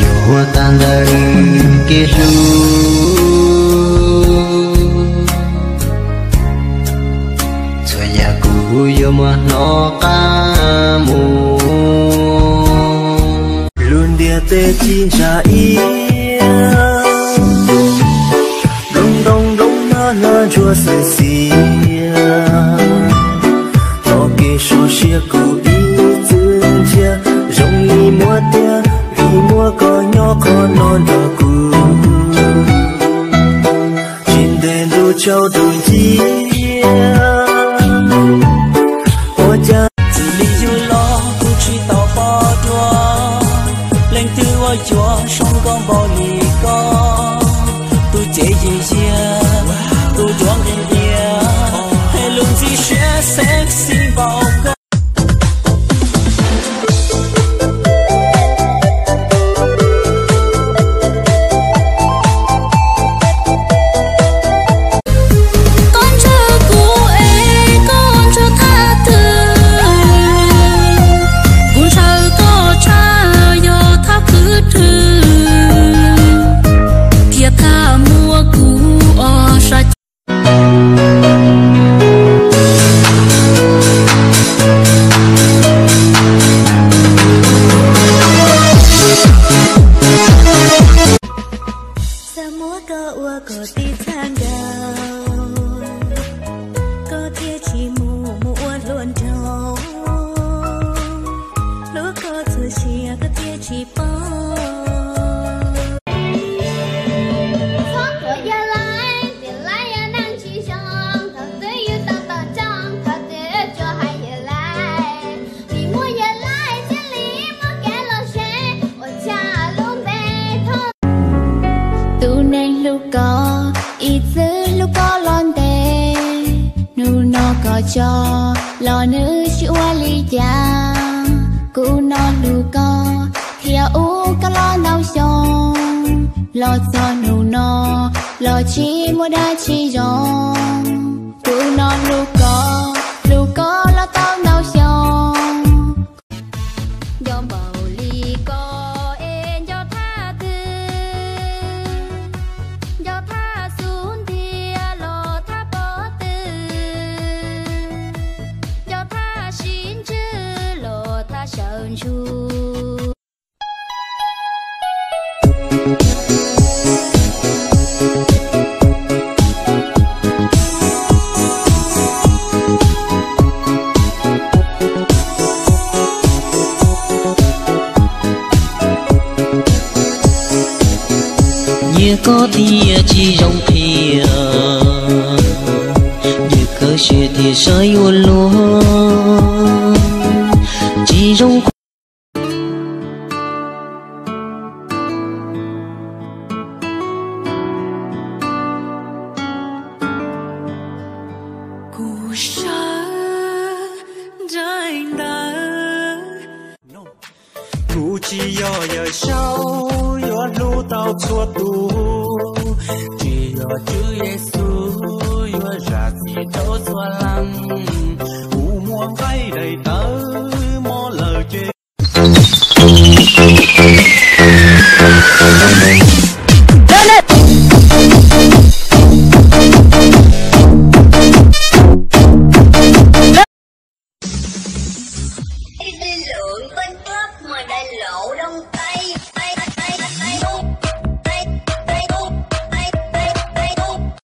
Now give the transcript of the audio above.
Yuav tag ntawm kev hlub, txhua yam kuv yuav muab hnov qab mus. Lub ntiaj teb tsis ntsa iab, nplooj ntoo nplooj nag hla ntsuag xwm xiab. Txoj kev sov siab kuv ib txwm ntsiab, zoo li muab tiag vim muaj koj nyob qhov no nrog kuv. Tsis ntev ntuj tsaus ntuj nciab, ua cas txwm li yug los kuv tsis tau pom dua leej twg uas yuav zoo nkauj npaum li koj. Tus cev yig yiag, tus duab nqhis ntiag, hais lus ntxim siab sexy npaum koj. Koj ntshaw kuv es koj ntshaw thaj twg? Kuv ntshaw koj tshaj yog thaj kwv rwg, thiab thaj muaj kuv os sab. Xav muab koj ua koj tib txhab nkaus, koj thiaj tsis mus mus ua hluas nraug. Hlub koj txhua sia koj thiaj tsis paub. Txhob tuav yawg laib, yawg laib yog neeg tsis zoo, thaum twg yus tau tos coj, thaum twg tsuas hais yawg laib. Vim muaj yawg laib thiaj li muaj kev lom zem, ua tshaj lub npe thoob. Tus neeg hlub koj, ib txwm hlub koj los ntev, hnub no koj tso los nws tsis ua li cas. Kuv no hlub koj thiab ub koj los ntau xyoo, los txog hnub no los tsis muaj dab tsi zoo. Kuv no hlub koj, hlub koj los tau ntau xyoo. Nco npaum li koj es nco thaj twg? Nco thaj xub ntiag los thaj pob tw, nco thaj sib ntswg los thaj sawv ntsug. Nyiam koj tiag tsis zoo qhia, nyiam koj siab thiaj saib yuav luag, tsis zoo. Kuv sawv ntsais ntawv. Kuv tsis yog Yawm Saub yuav hlub tau txhua tus, tsis yog Tswv Yexus yuav zam txim rau txhua leej. Kuv muaj nqaij daim tawv